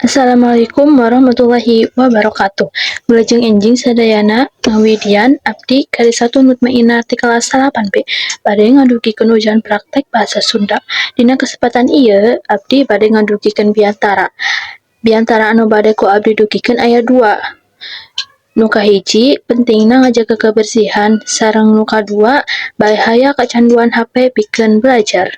Assalamualaikum warahmatullahi wabarakatuh. Wilujeng enjing sadayana, ngawidian abdi Karisatun Mutmainah ti kelas 8B bade ngadugikeun ujian praktek bahasa Sunda. Dina kesempatan ieu abdi bade ngadugikeun biantara. Biantara anu bade ku abdi dugikeun aya dua. Nu kahiji, pentingna ngajaga kebersihan, sareng nu kadua, bahaya kacanduan HP pikeun belajar.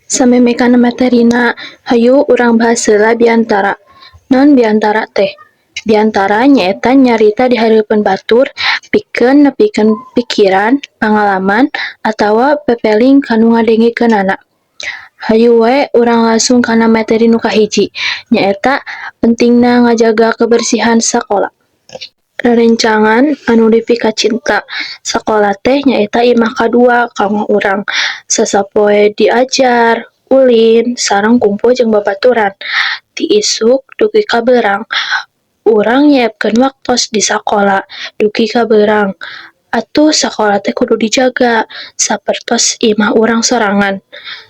Samemeh kana materina, hayu urang bahas heula biantara. Naon biantara teh? Biantara nyaeta nyarita di hareupeun batur pikeun nepikeun pikiran, pangalaman, atawa pepeling ka nu ngadengekeunana. Hayu we urang langsung kana materi nu kahiji, nyaeta pentingna ngajaga kebersihan sakola. Rerencangan anu dipikacinta, sakola teh nyaeta imah kadua kanggo urang. Sasapoe diajar, ulin, sareng kumpul jeung babaturan. Ti isuk dugi ka beurang, urang nyiapkeun waktos di sakola dugi ka beurang. Atuh sakola teh kudu dijaga, sapertos imah urang sorangan.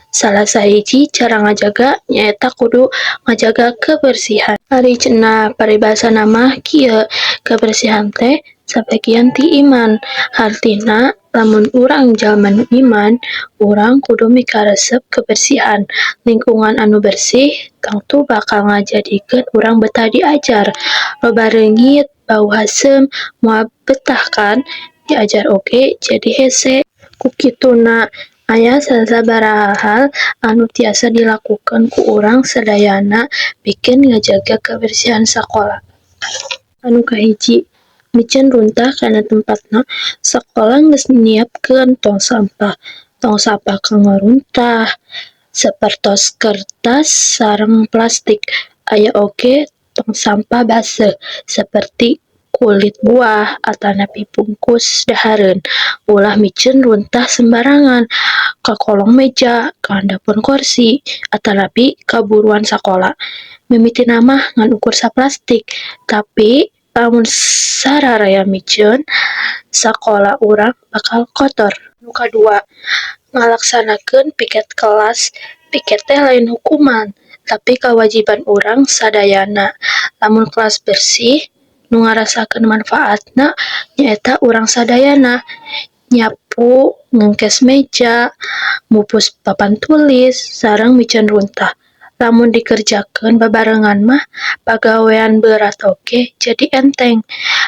Salah sahiji cara ngajaga nyaeta kudu ngajaga kebersihan. Ari cenah paribasana mah kieu, kebersihan teh sabagian ti iman. Hartina lamun urang jalma nu iman, urang kudu mikaresep kebersihan. Lingkungan anu bersih tangtu bakal ngajadikeun urang betah diajar. Loba reungit, bau haseum, moal betah kan? Diajar oge jadi hese. Ku kituna, aya sababaraha hal anu tiasa dilakukeun ku urang sadayana pikeun ngajaga kebersihan sakola. Anu kahiji, miceun runtah kana tempatna. Sakola geus nyiapkeun tong sampah. Tong sampah kanggo runtah, sapertos kertas sareng plastik. Aya oge tong sampah baseuh saperti kulit buah atanapi bungkus dahareun. Ulah miceun runtah sembarangan ka kolong meja, ka handapeun korsi, atanapi ka buruan sakola. Mimitina mah ngan ukur saplastik, tapi lamun sararea miceun, sakola urang bakal kotor. Nu kadua, ngalaksanakeun piket kelas. Piket teh lain hukuman, tapi kawajiban urang sadayana. Lamun kelas bersih, nu ngarasakeun manfaatna nyaeta urang sadayana. Nyapu, ngengkes meja, mupus papan tulis, sareng miceun runtah. Lamun dikerjakeun babarengan mah, pagawean beurat oge jadi enteng.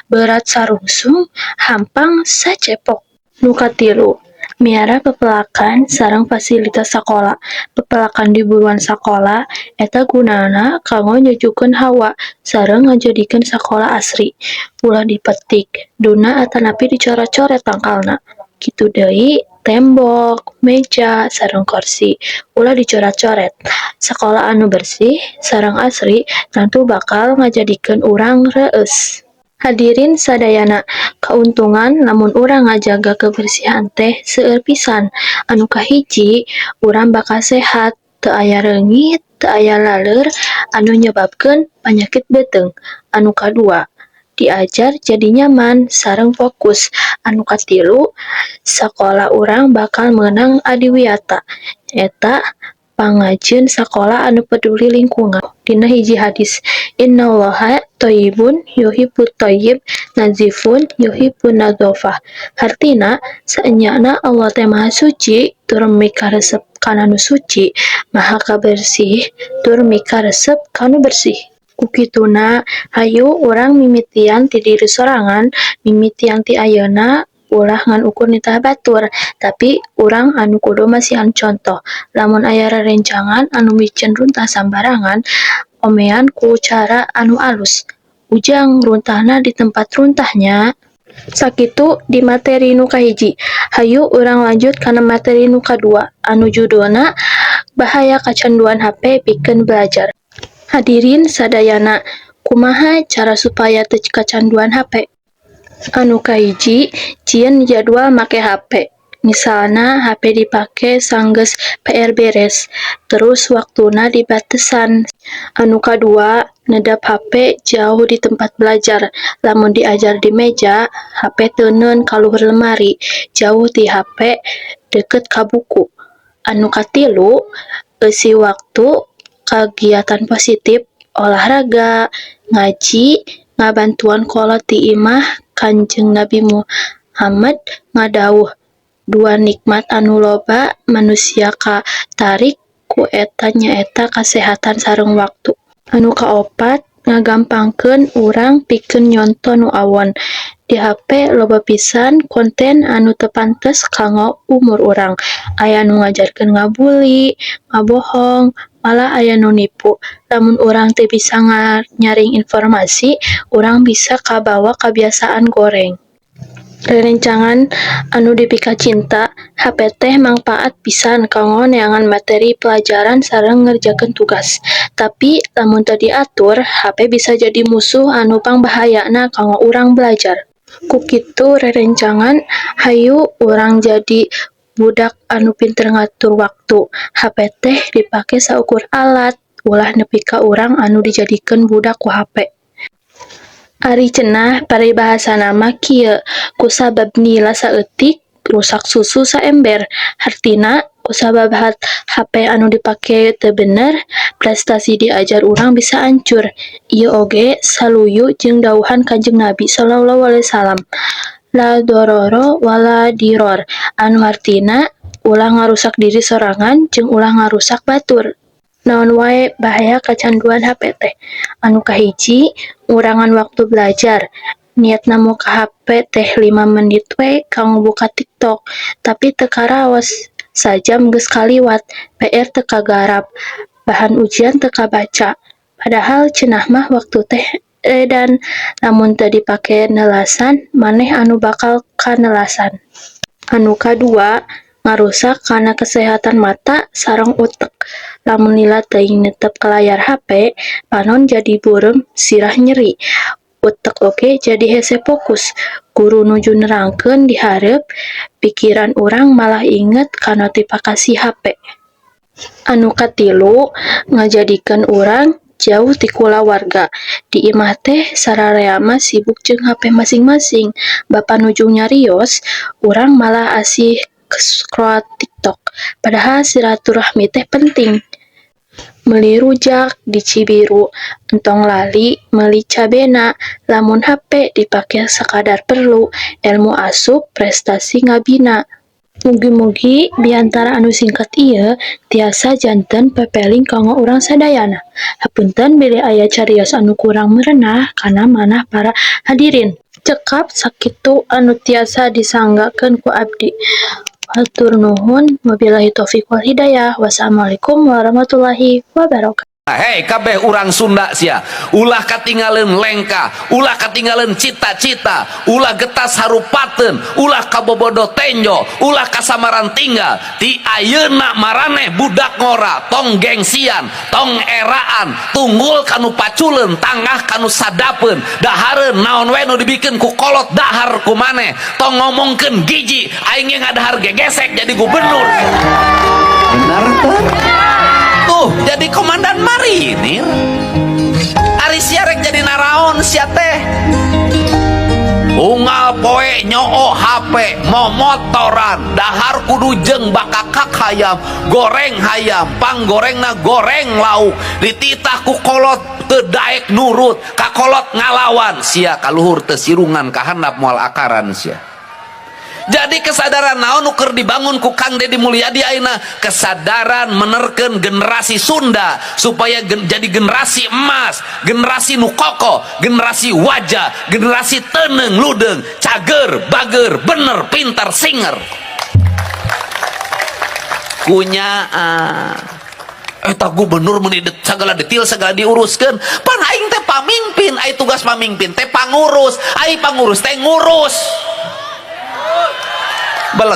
Beurat sarungsung, hampang sacepok. Nu katilu, miara pepelakan sareng fasilitas sakola. Pepelakan di buruan sakola eta gunana kanggo nyejukkeun hawa sareng ngajadikeun sakola asri. Ulah dipetik, duna atanapi dicoret-coret tangkalna. Kitu deui tembok, meja, sareng korsi ulah dicoret-coret. Sakola anu bersih sareng asri tangtu bakal ngajadikeun urang reueus. Hadirin sadayana, kauntungan lamun urang ngajaga kebersihan teh seueur pisan. Anu kahiji, urang bakal sehat, teu aya reungit, teu aya laleur anu nyebabkeun panyakit beuteung. Anu kadua, diajar jadi nyaman sareng fokus. Anu katilu, sakola urang bakal meunang adiwiyata, nyaeta pangajieun sakola anu peduli lingkungan. Dina hiji hadis, "Innallaha thayyibun yuhibbut thayyib, nazifun yuhibbun nadzafah." Hartina, saenyana Allah teh Maha Suci tur mikaresep kana nu suci, Maha Kabersih tur mikaresep ka nu bersih. Ku kituna, hayu urang mimitian ti diri sorangan, mimitian ti ayeuna. Ulah ngan ukur nitah batur, tapi urang anu kudu masihan contoh. Lamun aya rerencangan anu miceun runtah sambarangan, omean ku cara anu alus. "Ujang, runtahna di tempat runtah nya." Sakitu di materi nu kahiji. Hayu urang lanjut kana materi nu kadua anu judulna Bahaya Kacanduan HP Pikeun Belajar. Hadirin sadayana, kumaha cara supaya teu kacanduan HP? Anu kahiji, jieun jadwal make HP. Misalna HP dipake sanggeus PR beres, terus waktuna dibatesan. Anu kadua, nedap HP jauh di tempat belajar. Lamun diajar di meja, HP teuneun ka luhur lemari, jauh ti HP, deket ka buku. Anu katilu, eusi waktu kagiatan positif. Olahraga, ngaji, ngabantuan kolot di imah. Kanjeng Nabi Muhammad ngadawuh, "Dua nikmat anu loba manusia katarik ku eta nyaeta kasehatan sareng waktu." Anu kaopat, ngagampangkeun urang pikeun nyonto nu awon. Di HP loba pisan konten anu teu pantes kanggo umur urang. Aya nu ngajarkeun ngabully, ngabohong, malah aya nu nipu. Lamun urang teu bisa nyaring informasi, urang bisa kabawa kabiasaan goreng. Rerencangan anu dipikacinta, HP teh mangpaat pisan kanggo neangan materi pelajaran sareng ngerjakeun tugas. Tapi, lamun teu diatur, HP bisa jadi musuh anu pangbahayana kanggo urang belajar. Ku kitu, rerencangan, hayu urang jadi budak anu pinter ngatur waktu. HP teh dipake saukur alat, ulah nepi ka urang anu dijadikeun budak ku HP. Ari cenah paribahasana mah kieu, "Kusabab nila saeutik, rusak susu saember." Hartina, kusabab HP anu dipake teu bener, prestasi diajar urang bisa ancur. Ieu oge saluyu jeung dawuhan Kanjeng Nabi Shallallahu Alaihi Wasallam, "La dharara wala dhirar," anu hartina ulah ngarusak diri sorangan jeung ulah ngarusak batur. Naon wae bahaya kacanduan HP teh? Anu kahiji, ngurangan waktu belajar. Niatna muka HP teh 5 menit we kanggo buka TikTok, tapi teu karaos sajam geus kaliwat, PR teu kagarap, bahan ujian teu kabaca. Padahal cenah mah waktu teh edan, lamun teu dipake nelasan, maneh anu bakal kanelasan. Anu kadua, ngarusak kana kesehatan mata sareng utek. Lamun lila teuing netep ka layar HP, panon jadi bureum, sirah nyeri. Utek oge jadi hese fokus. Guru nuju nerangkeun di hareup, pikiran urang malah inget ka notifikasi HP. Anu katilu, ngajadikeun urang jauh ti kulawarga. Di imah teh sararea mah sibuk jeung HP masing-masing. Bapa nuju nyarios, urang malah asik scroll TikTok. Padahal silaturahmi teh penting. Meuli rujak di Cibiru, entong lali meuli cabena. Lamun HP dipake sakadar perlu, elmu asup, prestasi ngabina. Mugi-mugi biantara anu singkat ieu tiasa janten pepeling kanggo urang sadayana. Hapunten bilih aya carios anu kurang merenah kana manah para hadirin. Cekap sakitu anu tiasa disanggakeun ku abdi. Hatur nuhun, wabillahi taufik wal hidayah. Wassalamualaikum warahmatullahi wabarakatuh. Hei kabeh urang Sunda sia, ulah katinggalin lengkah, ulah katinggalin cita-cita, ulah getas harupateun, ulah kabobodo tenjo, ulah kasamaran tinggal. Ti ayeuna maraneh budak ngora, tong gengsian, tong eraan, tunggul kanu paculeun, tangah kanu sadapeun, dahareun naon we nu dibikeun ku kolot, dahar ku maneh. Tong ngomongkeun giji, aing ge ngadahar gegesek jadi gubernur. Benar teu? Tuh, jadi komandan marinir. Ari sia rek jadi naraon sia teh? Unggal poe nyoo HP, momotoran, dahar kudu jeung bakakak hayam, goreng hayam, panggorengna goreng lauk, dititah ku kolot teu daek nurut, ka kolot ngalawan, sia kaluhur teu sirungan ka handap moal akaran sia. Jadi kesadaran naon nu keur dibangun ku Kang Dedi Mulyadi ayeuna? Kesadaran menerkeun generasi Sunda supaya jadi generasi emas, generasi nu kokoh, generasi wajah, generasi teneng ludeng, cager, bager, bener, pintar, singer. Kunya eta gubernur meuni segala detail segala diuruskeun. Pan aing teh pamimpin, ai tugas pamimpin teh pangurus, ai pangurus teh ngurus. Beleg.